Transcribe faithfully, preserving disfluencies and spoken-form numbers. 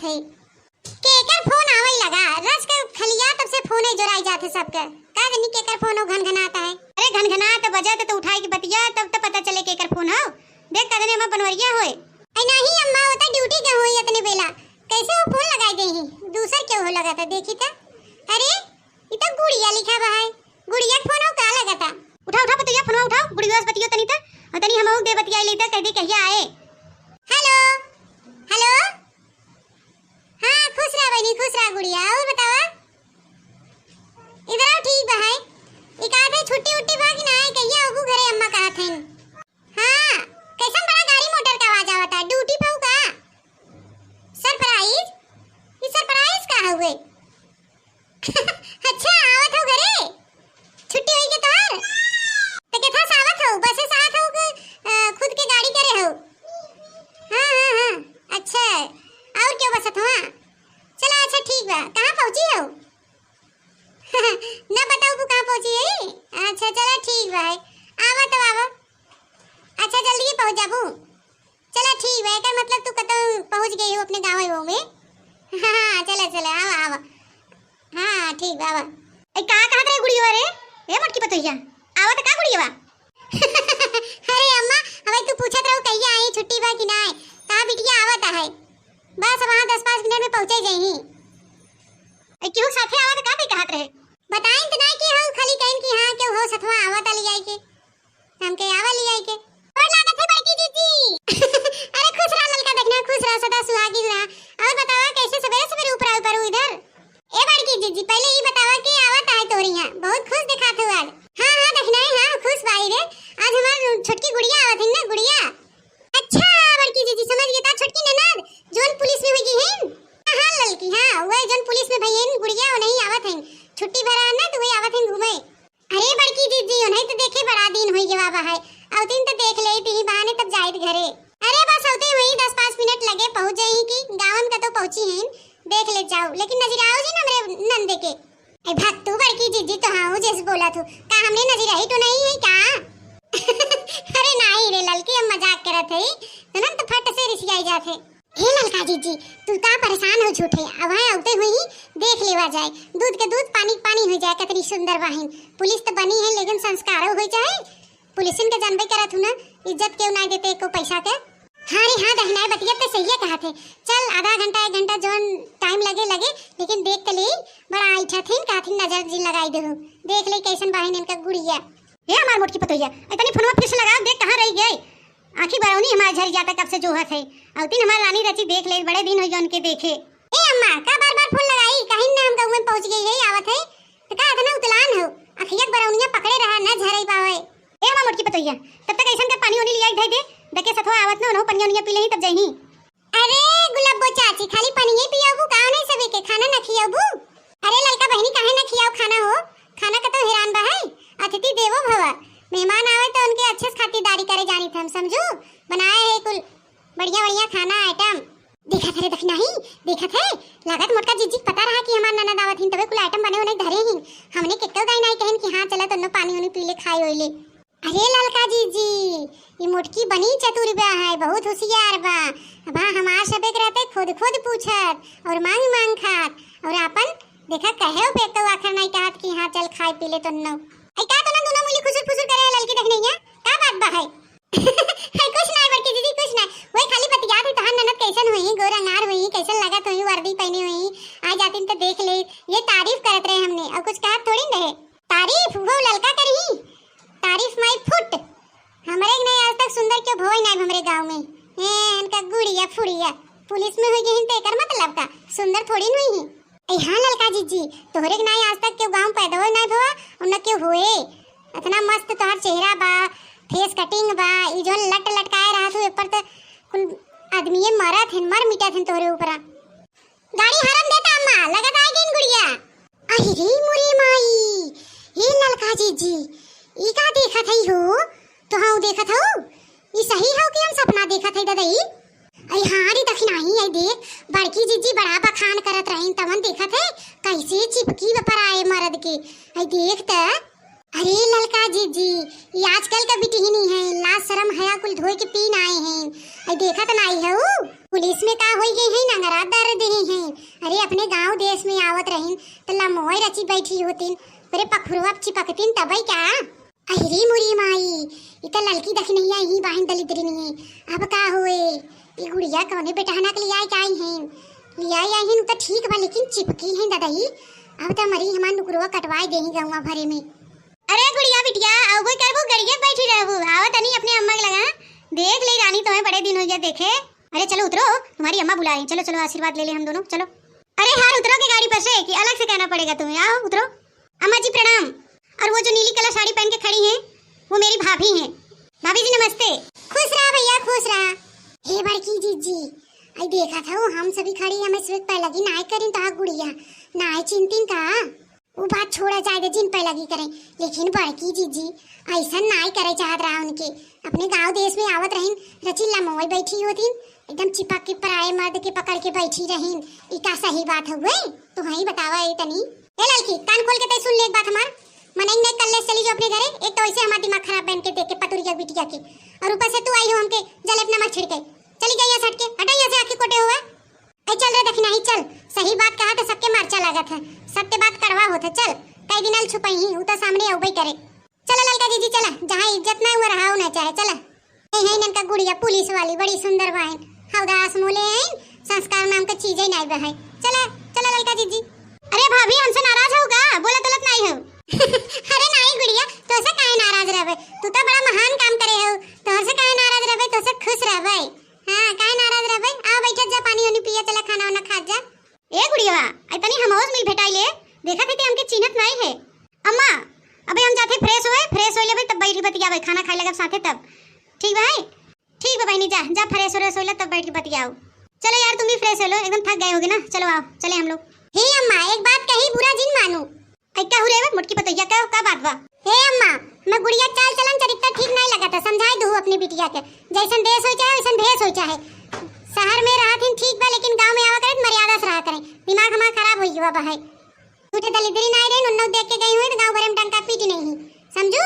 थे। केकर फोन आवै लगा? रच के खलिया तब से फोन ही जोराई जात है सबके। का जानी केकर फोन हो घनघनात है। अरे घनघनात बजत तो उठाई के बतिया, तब तो पता चले केकर फोन हो। देख का जानी हमार बनवरिया होए। ऐ नाही अम्मा, वो तो ड्यूटी के होई इतने बेला। कैसे वो फोन लगाई गई ही? दूसर क्यों हो लगा था, देखी तो। अरे, ई तो गुड़िया लिखा बा है। गुड़िया के फोन हो का लगा था? उठा, उठा पतोहिया, फोनवा उठाओ, गुड़िया से बतियो तनी त। और तनी हमहू दे बतियाई लेता, कह दी कहिया आए। हेलो, हेलो। हाँ, खुश रह बहनी, खुश रह गुड़िया। और बतावा? इधर आओ, ठीक बा है। ई कहत है छुट्टी उट्टी बा कि ना, कहिया आबू घरे, अम्मा कहत हैं। हाँ, कैसन बड़ा गाड़ी मोटर का आवाज आवता है? ड्यूटी पे हो का? सरप्राइज? ई सरप्राइज का हउए? अच्छा, आवत हो घरे? छुट्टी होई के तोहार? तो केथा से आवत हो? बसे से आवत हो कि, अ, खुद के गाड़ी करे हो? हाँ, हाँ, हाँ। अच्छा, और क्यों बसत हो? हाँ। चला, अच्छा, ठीक बा। कहाँ पहुँची हो? ना बताओ, तू कहाँ पहुँची है? अच्छा, चला, ठीक बा है। आवा तब, आवा। अच्छा, जल्दी ही पहुँच जाबू। चला, ठीक बा, एकर मतलब तू कतौ पहुँच गई हो अपने गाँव में। हाँ, हाँ, चला, चला, आवा, आवा। हाँ, ठीक बा, आवा। ए, का कहत रहे गुड़िया रे? ए, मोटकी पतोहिया, आवा त का गुड़िया बा? अरे अम्मा, अबे तू पूछत रहो कहिया आई, छुट्टी बा कि नाय? कहा बिटिया आवत है, बस वहाँ दस पाँच मिनट में पहुँचे जाई। ए, केहू साथे आवा त का कही कहत रहे? बताइन त नाय कि हो, खाली कहिन कि हाँ, केहू हो सथवा आवत आ लियाई के। हमके आवा लियाई के। गोर लागत है बड़की जीजी। अरे खुश रहा ललका दहिना, खुश रहा, सदा सुहागिन रहा। और बतावा कैसे सवेरे सवेरे ऊपर आए परू इधर? ए बड़की जीजी, पहले ई बतावा कि आवत आए तोरे यहाँ, बहुत खुश दिखात हो आज। हाँ, हाँ दहिना, हाँ खुश बाई रे, आज हमार छोटकी गुड़िया आवत है ना, गुड़िया। अच्छा बड़की जीजी, समझ गई, ता छोटकी ननद जोन पुलिस में हुई गई है। हाँ, हाँ ललकी, हाँ वही जोन पुलिस में भई है गुड़िया, वो नहीं आवत है, छुट्टी भरा है ना तो वही आवत है घूमे। अरे बड़की जीजी, उन्हें तो देखे बड़ा दिन होई गवा बा है। अउतिन तो देख लेइत ही बहाने तब जाइत घरे। अरे बस अउते हुई दस पाँच मिनट लगे पहुँच जाई कि गाँवन का तो पहुँची हैं, देख ले जाओ, लेकिन नजर आओ जी ना हमरे नंदे के। ए भक्तू बड़की जीजी तो हाँ जैसे बोला तू, का हमने नजर आई तो नहीं है का? अरे नहीं रे ललकी, हम मजाक करत है, तो ना तो फट से रिसियाई जात है। हे ललका जीजी, तू का परेशान हो झूठे, अब है अउते हुई ही देख लेवा जाए, दूध के दूध पानी के पानी हो जाए, कितनी सुंदर बहिन। पुलिस तो बनी है लेकिन संस्कारो हो जाए, पुलिसिन के जानबे करत हूँ ना, इज्जत केहू ना देते एको पैसा के। हाँ रे हाँ दहिना, बतिया ते सही कहत है। चल आधा घंटा एक घंटा जौन टाइम लगे लगे, लेकिन देख के ले, बड़ा ऐठा थिन का थिन नजर जी लगाई देहू, देख ले कैसन बहिन इनका गुड़िया। हे हमार मोटकी पतोहिया, ए तनी फोनवा फिर से लगाओ, देख कहाँ रही गए। आँखी बरौनी हमार झर जाता कब से जोहत है। अउतिन हमार रानी रची देख ले, बड़े दिन हो गए उनके देखे। ए अम्मा, का बार बार फोन लगाई? कहीं ना हम गौवे में पहुँच गई है, आवत है। तो का इतना उतलान हो? अखिया के बरौनिया पकड़े रहा, ना झरई पावे। ए हमार मोटकी पतोहिया, तब तक ऐसन का पानी ओनी लिया धई दे, दके सथवा आवत ना, उन्हों पनिया ओनिया पी लेही तब जइही। अरे गुलाबो चाची, खाली पनिये पियाबू का? नहीं सबे के खाना ना खियाबू? अरे ललका बहिनी, काहे ना खियाओ खाना हो? खाना का तो हैरान बा है, अतिथि देवो भव। मेहमान आवे तो उनके अच्छे से खातिरदारी करे जानी थे हम, समझू? बनाए है कुल बढ़िया बढ़िया खाना आइटम। देखत है रे दखिनाही, देखत है, लागत मोटका जीजी के पता रहा कि हमार ननद आवत हिन, तबे कुल आइटम बने उन्हें धरे हिन। हमने केक्कल दाई नाई कहन कि हाँ चला तन्नो पानी उनी पी ले, खाई होई ले। अरे ललका जीजी, ये मोटकी बनी चतुर बा है, बहुत होशियार बा। अब हाँ हमार सबे के रहते खुद खुद पूछत और मांग मांग खात और आपन देखा कहे पे तो आखिर नहीं कहत कि हाँ चल खाए पी ले तन्नो। ऐ का तन्नो दोनों मुली खुसुर फुसुर करे है ललकी दखिनैया? का बात बा है? है कुछ ना बड़की दीदी, कुछ ना। वही खाली बतियात है तहार ननद कैसन हुई, गोर अंगार हुई, कैसन लगत हुई, वर्दी पहने हुई, आ जातिन तो देख ले। ये तारीफ करत रहे हमने और कुछ कहत थोड़ी न रहे। तारीफ वो ललका करी, तारीफ माई फुट। हमरे के नहीं आज तक सुंदर क्यों भवई ना हमरे गाँव में। ए, इनका गुड़िया फुड़िया पुलिस में हुई गई तो एकर मतलब का सुंदर थोड़ी न हुई है। ए हाँ ललका जीजी, तोहरे के नाई आज तक केहू गाँव पैदा होए ना भवा, और न केहू होए। इतना मस्त तोहर चेहरा बा, फेस कटिंग बा, ई जौन लट लटकाए रहत हो, ऊपर तो कुल आदमीये मरत हन, मर मिटत हन तोहरे ऊपरा। गाड़ी हॉर्न देता अम्मा, लगत आ गईन गुड़िया। अरे रे मोरे माई, हे ललका जीजी, ई का देखत हई हो? तो हाँ देखत हऊ, ई सही हो कि हम सपना देखत हई ददई? अरे हाँ रे दखिनाही, आई देख, बड़की जीजी बड़ा बखान करत रहीन, तवन देखत है कैसे चिपकी पर आए मरद के। आई देख त। अरे ललका जीजी, ई आजकल का बिटिहनी है, लाज शरम हया कुल धोए के पीन आए हैं। अरे देखत नाई है ऊ, पुलिस में का होई गई है, नंगरा दर दे हैं। अरे अपने गांव देश में आवत रहिन त लमोय रची बैठी होतिन, अरे पखुरवा चिपकतिन तबई का। अरे मुरी माई, ई त ललकी दखिनहिया ही बाहिन दलिद्रिनी है। अब का होए, ई गुड़िया कौने बेटहना के लियाए के आई हैं? लियाए आई हैं त ठीक बा, लेकिन चिपकी हैं ददई। अब त मरी हमार नुकरवा कटवाए देही गौवा भरे में। अरे गुड़िया बिटिया, अउबो करबो, गड़िया बैठी रहबो। आवा तनी अपने अम्मा के लगा, देख ले रानी, तुम्हें बड़े दिन हो गया देखे। अरे चलो उतरो, तुम्हारी अम्मा बुला रही, चलो चलो आशीर्वाद ले ले हम दोनों, चलो। अरे हार उतरो के गाड़ी पर से कि अलग से कहना पड़ेगा तुम्हें, आओ उतरो। अम्मा जी प्रणाम। और वो जो नीली कलर साड़ी पहन के खड़ी हैं, वो मेरी भाभी हैं। भाभी जी नमस्ते। खुश रहा भैया, खुश रहा। हे बड़की जीजी, आई देखा था वो हम सभी खड़ी, हमें सिर्फ पहले की नाय करिन तो गुड़िया नाय चिंतिन का। वो बात छोड़ा जाए दे, जिन पहले की करें, लेकिन बड़की जीजी ऐसा नाय करे चाहत रहा उनके। अपने गांव देश में आवत रहिन, रची लमोई बैठी होतिन, एकदम चिपक के पराए मर्द के पकड़ के बैठी रहिन। ई का सही बात हुए? तो हई बतावा ए तनी। ए ललकी, कान खोल के तै सुन ले एक बात हमार। मनई नहीं कल्ले चली जो अपने घरे। एक तो ऐसे हमार दिमाग खराब बन के देख के पतुरिया बिटिया के, और ऊपर से तू आई हो हमके जलेब नमक छिड़के। चली गई यहाँ से हट के, हटा यहाँ से आँखी कोटे हुआ। ए चल रे दखिनाही चल, सही बात कहा तो सबके मरचा लागत है, सत्य बात कड़वा होत है। चल, कई दिन आल छुपाई ही, उ तो सामने अउबे करे। चला ललका जीजी चला, जहाँ इज्जत ना हुआ रहा ना चाहे, चला। ए है इनका गुड़िया पुलिस वाली, बड़ी सुंदर बाइन, हौदा आस मोले आइन, संस्कार नाम का चीज ही नहीं बहाई। चला, चला ललका जीजी। अरे भाभी, हमसे नाराज हो का? बोलत उलत नहीं हो। अरे नहीं गुड़िया, तोसे काहे नाराज रहबे? तू तो बड़ा महान काम करे हो, तोहसे काहे नाराज रहबे? तोसे खुश रहबे। हाँ, काहे नाराज रहबे? आ बैठत जा, पानी वानी पिया, चला खाना वाना खात जा। ए गुड़िया, आई तनी हमहू से मिल भेटाई ले, देखत है कि हमके चिन्हत नहीं है। अम्मा, अबे हम जाते फ्रेश होए, फ्रेश होए लेबे तब बैठ के बतियाबे, खाना खाए लगब साथे तब। ठीक बा है? ठीक बा बहनी, जा, जा फ्रेश व्रेश हो ले तब बैठ के बतियाओ। चलो यार तुम भी फ्रेश हो लो, एकदम थक गए होगे ना। चलो आओ, चले हम लोग। हे अम्मा, एक बात कही, बुरा जिन मानू। ऐ का हुरे बा, मोटकी पतोहिया, का, का बात बा? हे अम्मा, मैं गुड़िया चाल चलन चरित्र ठीक नहीं लगा था, समझाई दू अपनी बिटिया के। जैसन देश हो चाहे, वैसन भेष हो चाहे। शहर में रहत हिन ठीक बा, लेकिन गांव में आवा करे त मर्यादा से रहा करें। दिमाग हमार खराब हो गया बा है। झूठे दलिद्री नहीं रही, उन्नौ देख के गई हुई तो गांव भरे में डंका पीटी नहीं ही। समझू?